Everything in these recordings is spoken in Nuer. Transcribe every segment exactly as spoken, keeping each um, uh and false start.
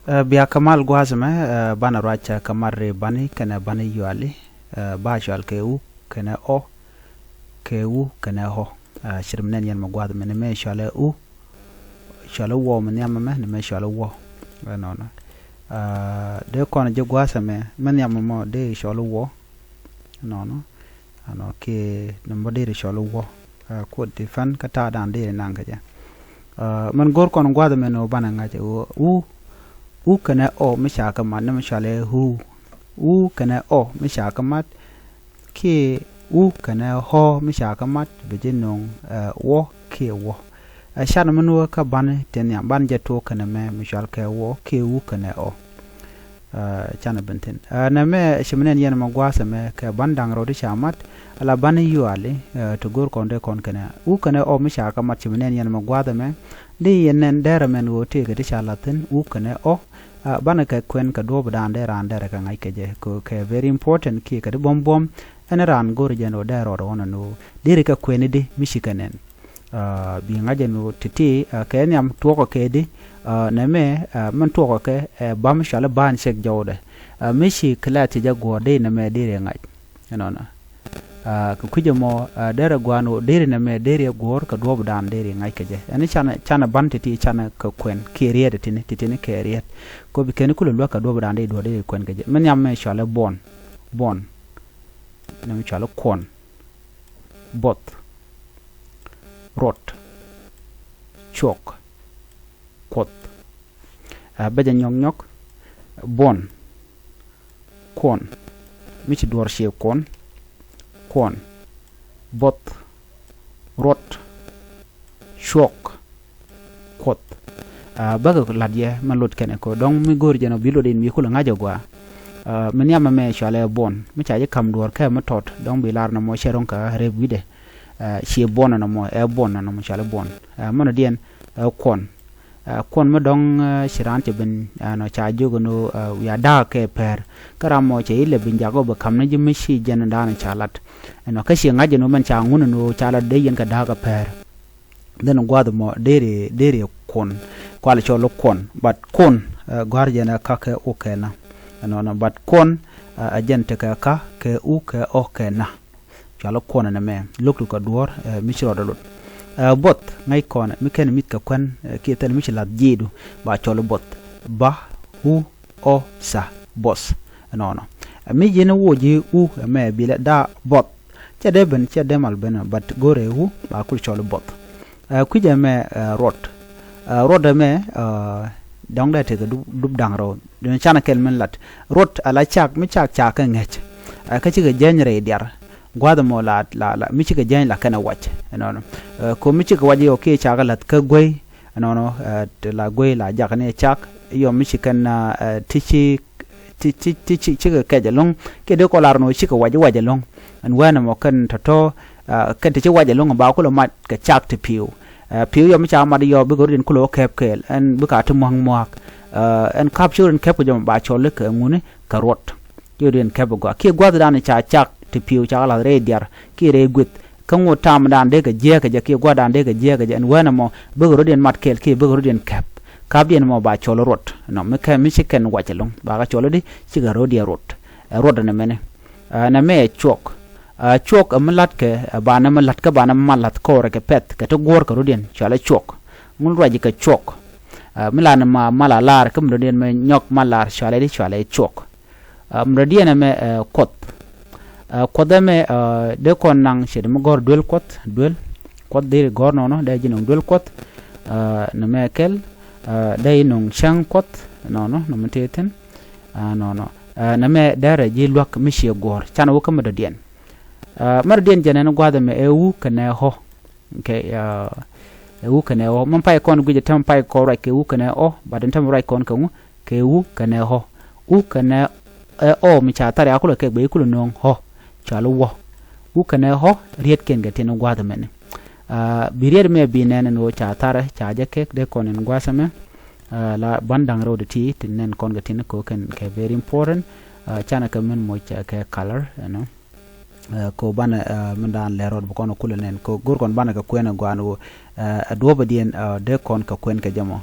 Ɛ, bia kä mal gua̱a̱th ɛmɛ, ɛ, banɛ ruac kä mat ri bani kɛnɛ bani yuali, ɛ, ba cual kɛ u kɛnɛ ɔ, kɛ u kɛnɛ ɔ. Ɛ, ci ri mi nɛn yɛn mɛ gua̱a̱th ɛmɛ, ni mɛ cualɛ u, cualɛ wɔ mi nhiam ɛmɛ, ni mɛ cualɛ wɔ. Ɛnɔnɔ. Ɛ, dee kɔn ji̱ gua̱a̱th ɛmɛ, mi nhiam ɛmɔ dee cualɛ wɔ. Ɛnɔnɔ. Ɛnɔ kiɛ ni mɔ dee cualɛ wɔ. Ɛ, kuɔt ti fɛn kä ta̱a̱ da̱a̱n dee naŋ kɛ jɛ. Ɛ, mɛn go̱r kɔn gua̱a̱th ɛmɛ ni wä banɛ ŋa̱c ɛ ɣöö u, u kɛnɛ ɔ mi ca kä mat ni mi cualɛ u. U kɛnɛ ɔ mi ca kä mat kiɛ u kɛnɛ ɔ mi ca kä mat bi ji̱ no̱o̱ŋ, ɛ, wɔ kiɛ wɔ. Ɛ, canɛ mi ni wä kä bani ti nhiam, ban jɛ tuɔɔk kɛnɛ mɛ mi cual kɛ wɔ kiɛ u kɛnɛ ɔ. Ɛ, canɛ ben thi̱n. Ɛ, nɛmɛ ci mi nɛn yɛn mɛ gua̱a̱th ɛmɛ kɛ ban da̱ŋ rɛw ti ca mat, ala ban yuali, ɛ, ti go̱r kɔn dee kɔn kɛnɛ u kɛnɛ ɔ mi ca kä mat ci mi nɛn yɛn mɛ gua̱a̱th ɛmɛ. Dee yɛn nɛn dɛrɛ mɛn ɣöö tëëkɛ ti ca la̱th thi̱n u kɛnɛ ɔ, ɛ, banɛ kɛ kuɛn kɛ duɔ̱ɔ̱p da̱a̱n dee raan dɛrɛ kɛ ŋa̱c kɛ jɛ kɛ, kɛ very important kiɛ kɛ ti buɔ̱m buɔ̱m. Ɛn raan go̱r jɛn ɣöö dee rɔɔdɛ ɣɔn ɛn ɣöö deri kɛ kuɛn i̱di mi ci kɛ nɛn. Ɛ, bi ŋa̱c ɛn ɣöö ti̱ti̱, ɛ, kɛ nhiam tuɔɔkɛ kɛ di, ɛ, nɛmɛ, ɛ, min tuɔɔkɛ kɛ, ɛ, bam cuali baan cɛk jɔwdɛ. Ɛ, mi ci kɛ la thiec jɛ guɔ̱ɔ̱r dee nɛmɛ deri ŋa̱c. Ɛnɔnɔ. Ɛ, kɛ kui̱c ɛmɔ, ɛ, derɛ gua̱a̱n ɣöö deri nɛmɛ deri guɔ̱ɔ̱r kɛ duɔ̱ɔ̱p da̱a̱n deri ŋa̱c kɛ jɛ. Ɛn canɛ, canɛ ban ti̱ti̱ canɛ kɛ kuɛn kiɛ riɛt ti̱ti̱ni, ti̱ti̱ni kɛ riɛt. Kɛ ɣöö bi kɛn kulɛ luäk kɛ duɔ̱ɔ̱p da̱a̱n deri duɔ̱ɔ̱r deri kuɛn kɛ jɛ. Mi nhiam mɛ cualɛ buɔn. Buɔn. Nɛmɛ cualɛ kuɔn. Buɔth. Ruɔt. Cuɔk. Kuɔth. Ɛ, bɛ jɛ nyɔk nyɔk. Buɔn. Kuɔn. Mi ci duɔ̱ɔ̱r ciɛ kuɔn. Kuɔn. Buɔth. Ruɔt. Cuɔk. Kuɔth. Ɛ, bäkɛ la̱t yɛ mɛ lot kɛnɛ kɛ dɔ̱ŋ mi go̱o̱ri jɛn ɔ bi lot in bi kulɛ ŋa̱c ɛ gɔaa. Ɛ, mi nhiamɛ mɛ cualɛ buɔn. Mi ca ji̱ ka̱m duɔ̱ɔ̱r kɛ mi tɔt dɔ̱ŋ bi lar nɔmɔ cɛ ro̱ŋ kɛ rep wi̱dɛ. Ɛ, ciɛ buɔn nɔmɔ, ɛ buɔn nɔmɔ cualɛ buɔn. Ɛ, mɛnɔ diɛn, ɛ kuɔn. Ɛ, kuɔn mi dɔ̱ŋ, ɛ, ci raan cɛ ben, ɛ, nɔ ca jiök ɛn ɣöö, ɛ, wiaa da̱a̱k kɛ pɛr. Kä ram mɔ cɛ ilɛ ben jak ɣöö bɛ ka̱m ni ji̱ mi ci jɛn da̱a̱n ca lat. Ɛnɔ kä ci ŋa̱c ɛn ɣöö mɛn ca ŋun ɛn ɣöö ca lat dee yɛn kɛ da̱a̱k kɛ pɛr. Dhen gua̱a̱th mɔ deri, deri kuɔn. Kual cɔl kuɔn. But kuɔn, ɛ, gua̱a̱r jɛn ɛ ka kɛ u kɛ na. Ɛnɔnɔ, but kuɔn, ɛ, ɛ jɛn tekɛ ka kɛ u kɛ ɔ kɛ na. Cualɛ kuɔn ɛn ɛmɛ. Lo̱k ti kɛ duɔ̱ɔ̱r, ɛ, mi ci rɔɔdɛ lot. Ɛ, buɔth, ŋäc kɔn, mi kɛn mi̱th kɛ kuɛn, ɛ, kiɛ thil mi ci la̱th ji̱du, ba cɔl buɔth. Ba, u, ɔ, tha, buɔth. Ɛnɔnɔ. Ɛ, mi ji̱n wä ji̱ u, ɛmɛ bilɛ da buɔth. Cɛ dee ben, cɛ dee mal ben, but go̱rɛ u, ba kul cɔl buɔth. Ɛ, kui̱c ɛmɛ, ɛ, ruɔt. Ɛ, ruɔt ɛmɛ, ɛ, dɔ̱ŋ dee tekɛ dup, dup da̱ŋ rɛw. Duŋ canɛ kɛl min lat. Ruɔt ala cak, mi cak cak kɛ ŋäc. Ɛ, kä cikɛ jɛny rɛy diar. Gua̱a̱th ɛmɔ la, la, la, mi cikɛ jɛny la kɛnɛ wac. Ɛnɔnɔ. Ɛ, ko mi cikɛ wac yɔ kiɛ cak lath kä guey. Ɛnɔnɔ, ɛ, ti la guey la jak ni cak. Yɔ mi cikɛ na, ɛ, ti ci, ti, ti, ti ci, cikɛ kɛc ɛlɔ̱ŋ. Kiɛ dee kɔ lar nɔ cikɛ wac, wac ɛlɔ̱ŋ. Ɛn wɛn ɛmɔ kɛn tɔ̱tɔ̱, ɛ, kɛn ti ci wac ɛlɔ̱ŋ ba kulɛ mat kɛ cak ti pi̱w. Ɛ, pi̱w yɔ mi ca mat yɔ bikɛ rut in kulɛ wä kɛp kɛɛl. Ɛn bikɛ a ti mua̱k mua̱k. Ɛ, ɛn kap ci rut in kɛp kɛ jɛ mɔ ba cɔl kɛ ŋuni kɛ ruɔt. Kiɛ rut in kɛp gɔaa. Kiɛ gua̱thdan ca cak ti pi̱w ca lath rɛy diar. Kiɛ rɛy gueth. Kä ŋot tamdan dee kɛ jiɛɛk kɛ jɛ kiɛ gua̱thdan dee kɛ jiɛɛk kɛ jɛ. Ɛn wɛn ɛmɔ bikɛ rut in mat kɛɛl kiɛ bikɛ rut in kɛp. Kapdiɛn ɛmɔ ba cɔl ruɔt. Nɔ mi kɛ mi ci kɛn wac ɛlɔ̱ŋ. Ba kɛ cɔl di cikɛ rut in ruɔt. Ɛ, ruɔt ɛn ɛmɛni. Ɛ, nɛmɛ ɛ cuɔk. Ɛ, cuɔk ɛ mi la̱tkɛ, ɛ, banɛ mi la̱t kä banɛ mi ma la̱th kɔɔrɛ kɛ pɛ̈th kɛ ti guɔ̱ɔ̱r kɛ rɔ̱diɛn cualɛ cuɔk. Ŋun ruac kɛ cuɔk. Ɛ, mi lanɛ ma mal a lar kä mi rɔ̱diɛn mɛ nyɔk mal lar cualɛ di cualɛ cuɔk. Ɛ, mi rɔ̱diɛn ɛmɛ, ɛ, kuɔth. Ɛ, kuɔth ɛmɛ, ɛ, dee kɔn naŋ ce̱t mi gɔ̱r duel kuɔth, duel. Kuɔth deri gɔ̱r nɔnɔ, dee ji̱ nɔŋ duel kuɔth. Ɛ, nɛmɛ kɛl, ɛ, dee ji̱ nɔŋ cäŋ kuɔth, nɔnɔ, nɔmɔ tëë thi̱n. Ɛ, nɔnɔ. Ɛ, nɛmɛ dɛrɛ ji̱ luäk mi ciɛ guɔ̱ɔ̱r. Canɛ wä kä mi dɔ̱diɛn. Ɛ, mi dɔ̱diɛn jɛn ɛn gua̱a̱th ɛmɛ ɛ wu kɛnɛ ɣɔ̱. Kɛ, ɛ, ɛ wu kɛnɛ ɣɔ̱. Mɛn pay kɔn guic ɛ tɛm pay kɔn ruac kɛ wu kɛnɛ ɣɔ̱. But ɛn tɛm ruac kɔn kɛ wu kɛ wu kɛnɛ ɣɔ̱. Wu kɛnɛ ɛ ɣɔ̱ mi ca thar ya kulɛ kɛk bɛ yi kulɛ no̱o̱ŋ ɣɔ̱. Cual wä. Wu kɛnɛ ɣɔ̱ rietkiɛn kɛ tin gua̱a̱th ɛmɛni. Ɛ, bi riet mɛ bi nɛn ɛn ɣöö ca tharɛ ca jɛ kɛk dee kɔn ɛn gua̱a̱th ɛmɛ. Ɛ, la ban da̱ŋ rɛw ti ti nɛn kɔn kɛ tin kɛ ɣöö kɛn kɛ very important. Ɛ, canɛ kɛ min moc, ɛ, kɛ color, you know. Ɛ, kɛ ɣöö banɛ, ɛ, min daan lɛr rɔɔd bi kɔn kulɛ nɛn kɛ ɣöö go̱r kɔn banɛ kɛ kuɛn ɛ gua̱a̱n ɣöö, ɛ, ɛ duɔ̱ɔ̱pɛ diɛn, ɛ, dee kɔn kɛ kuɛn kɛ jɛ mɔ.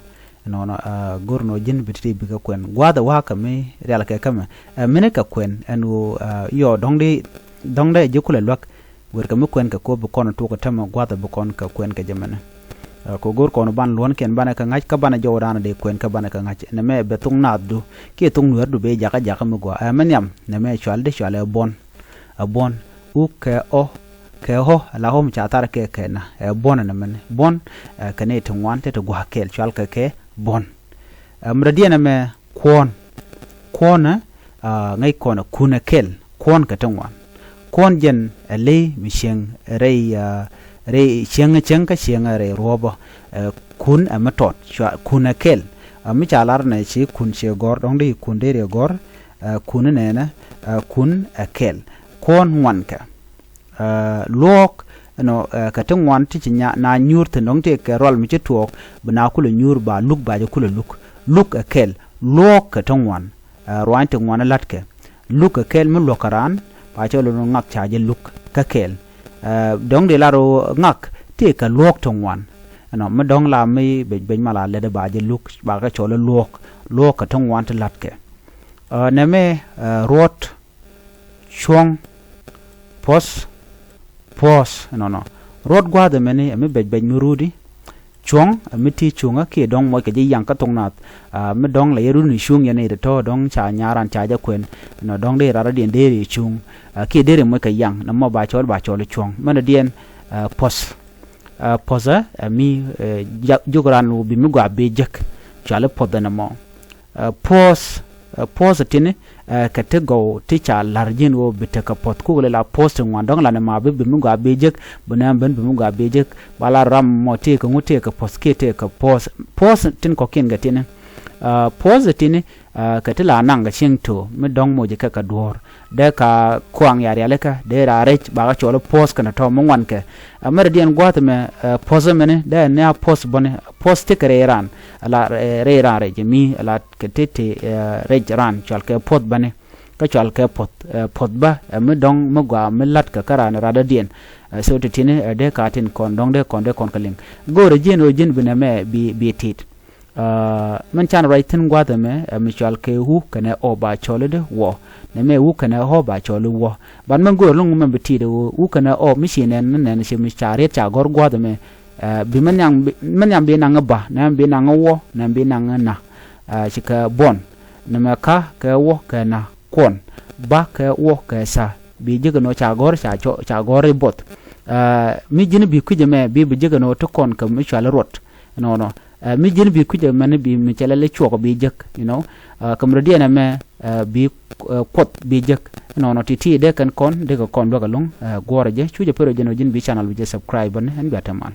Nɔnɔ, ɛ, go̱r nɔ ji̱n bi ti̱ti̱ bikɛ kuɛn. Gua̱a̱th ɛ wa̱a̱ kɛ mi rial kɛ kämɛ. Ɛ, mini kɛ kuɛn ɛn ɣöö, ɛ, yɔ dɔ̱ŋ di, dɔ̱ŋ dee ji̱ kulɛ luäk. Wër kɛ mi kuɛn kɛ ko̱p bi kɔn tuɔk ɛ tämɛ gua̱a̱th ɛ bi kɔn kɛ kuɛn kɛ jɛ mɛnɛ. Ɛ, kɛ go̱r kɔn ban luɔ̱nkiɛn banɛ kɛ ŋa̱c kä banɛ jɔwdan dee kuɛn kä banɛ kɛ ŋa̱c. Nɛmɛ bɛ thok naath du. Kiɛ thok nuɛɛr du bee jakä jakä mi gɔaa. Ɛ, mɛ nhiam, nɛmɛ cual di cual ɛ buɔ̱n. Ɛ buɔ̱n. U kɛ ɔ, kɛ ɣɔ, la ɣɔ mi ca thar kɛ kɛ na. Ɛ buɔ̱n ɛn mɛn. Buɔ̱n, ɛ, kɛ ni ti ŋuan ti ti gua̱a̱k kɛɛl cual kɛ kɛ buɔ̱n. Ɛ, mi dɔ̱diɛn ɛmɛ kuɔ̱n. Kuɔ̱n, ɛ, ŋäc kɔn ɛ kun ɛ kɛl. Kuɔ̱n kɛ ti ŋuan. Kuɔ̱n jɛn ɛ ley mi cieŋ rɛy, ɛ, rɛy cieŋ, cieŋ kä cieŋ rɛy ruɔ̱pä. Ɛ, kun ɛ mi tɔt. Cua, kun ɛ kɛl. Ɛ, mi ca lar nɛ ci kun ci gɔ̱r, dɔ̱ŋ di kun dee rɛ gɔ̱r. Ɛ, kun nɛnɛ, ɛ, kun ɛ kɛl. Kuɔ̱n ŋuan kɛ. Ɛ, luɔ̱ɔ̱k, ɛnɔ, ɛ, kɛ ti ŋuan ti ci nya, na nyuur thi̱n dɔ̱ŋ ti kɛ rual mi ci tuɔɔk, bi na kulɛ nyuur ba luk ba jɛ kulɛ luk. Luk ɛ kɛl, luɔ̱ɔ̱k kɛ ti ŋuan, ɛ, ruany ti ŋuan ɛ la̱tkɛ. Luk ɛ kɛl mi luɔ̱k kɛ raan, ba cɛ lun ŋak ca jɛ luk kä kɛl. Ɛ, dɔ̱ŋ di lar ɣöö ŋak ti kɛ luɔ̱ɔ̱k ti ŋuan. Ɛnɔ, mi dɔ̱ŋ la mi bec bec ma la lɛt ba jɛ luk, ba kɛ cɔl ɛ luɔ̱ɔ̱k, luɔ̱ɔ̱k kɛ ti ŋuan ti la̱tkɛ. Ɛ, nɛmɛ, ɛ, ruɔ̱t, cuɔ̱ŋ, puɔ̱th, puɔ̱ɔ̱th, nɔnɔ. Ruɔ̱t gua̱a̱th ɛmɛni, ɛ mi bec bec mi ruudi. Cuɔ̱ŋ, ɛ mi ti cuŋä kiɛ dɔ̱ŋ moc kɛ ji̱ yaŋ kä thok naath. Ɛ, mi dɔ̱ŋ la yɛ runi cuŋ yɛn i̱ tɔ̱ dɔ̱ŋ ca nyaran ca jɛ kuɛn. Nɔ dɔ̱ŋ dee rar diɛn dee ri cuŋ. Ɛ, kiɛ dee ri moc kɛ yaŋ, nɛ mɔ ba cɔl ba cɔl cuɔ̱ŋ. Mɛn diɛn, ɛ, puɔ̱th. Ɛ, puɔ̱thä, ɛ mi, ɛ, ja-, jiök ran wu bi mi gɔaa bi jek. Cuali puɔ̱th ɛn ɛmɔ. Ɛ, puɔ̱th, ɛ, puɔ̱th ɛ tini, ɛ, kɛ ti gɔw ti ca la̱r ji̱n ɣöö bi tekɛ puɔ̱th kukɛ lɛ la puɔ̱th ti ŋuan dɔ̱ŋ lan ɛma bi, bi mi gɔaa bi jek, bi nɛm ben bi mi gɔaa bi jek. Ba la ram mɔ tëëkɛ ŋu tëëkɛ puɔ̱th kiɛ tëëkɛ puɔ̱th. Puɔ̱th tin kɔ̱kiɛn kɛ tini. Ɛ, puɔ̱th ɛ tini, Ɛ, kɛ ti la naŋ kɛ cieŋ to̱ mi dɔ̱ŋ moc kɛ kɛ duɔ̱ɔ̱r. Dee ka kuaŋ ya rialikä, dee ra rɛc, ba kɛ cɔl i̱ puɔ̱th kɛnɛ tɔ̱ mi ŋuan kɛ. Ɛ, mɛrɛ diɛn gua̱a̱th mɛ, ɛ, puɔ̱th mɛni, dee ni a puɔ̱th bäni, puɔ̱th ti kɛ rɛy raan, ala, ɛ, rɛy raan rɛc mi, ala kɛ ti ti, ɛ, rɛc raan, cual kɛ puɔ̱th bäni, kä cual kɛ puɔ̱th, ɛ, puɔ̱th bä, ɛ, mi dɔ̱ŋ mi gɔaa mi la̱t kɛ kä raan rat dädiɛn. Ɛ, so ti tini, ɛ, dee ka tin kɔn dɔ̱ŋ dee kɔn dee kɔn kɛ liŋ. Go̱o̱rɛ ji̱n ɣöö ji̱n bi nɛmɛ bi, bi tit. Ɛ, min can ruac thi̱n gua̱th ɛmɛ, ɛ, mi cɔal kɛ wu kɛnɛ ɔ ba cɔl i̱di wɔ. Nɛmɛ wu kɛnɛ ɔ ba cɔl i̱ wɔ. Ban mɛn go̱o̱r lo̱ŋ mɛn bi ti̱i̱t ɛ wu, wu kɛnɛ ɔ mi ci nɛn ni nɛn ci mi ca riet ca gɔ̱r gua̱th ɛmɛ. Ɛ, bi mɛn nhiam bi, mɛn nhiam bi naŋ i̱ ba, nɛmɛ bi naŋ i̱ wɔ, nɛmɛ bi naŋ i̱ na. Ɛ, ci kɛ buɔn. Nɛmɛ ka kɛ wɔ kɛ na kuɔn. Ba kɛ wɔ kɛ tha. Bi jek ɛn ɔ ca gɔ̱r, ca cɔ, ca gɔ̱r i̱ buɔth. Ɛ, mi ji̱n bi kui̱c ɛmɛ, bi bi jek ɛn ɔ ti kɔn kɛ mi cɔal i̱ ruɔt. Nɔnɔ. Ɛ, mi ji̱n bi kui̱c ɛmɛn bi mi cɛ lɛl i̱ cuɔk bi jek, you know. Ɛ, kɛ mi rɔ diɛn ɛmɛ, ɛ, bi, ɛ, kuɔth bi jek. Nɔnɔ ti̱ti̱ dee kɛn kɔn, dee kɛ kɔn luäk ɛlɔ̱ŋ, ɛ, guɔ̱ɔ̱rɛ jɛ. Cu jɛ pɛr ɔ jɛn ɔ ji̱n bi channel bi jɛ subscribe bäni, ɛn bia te man.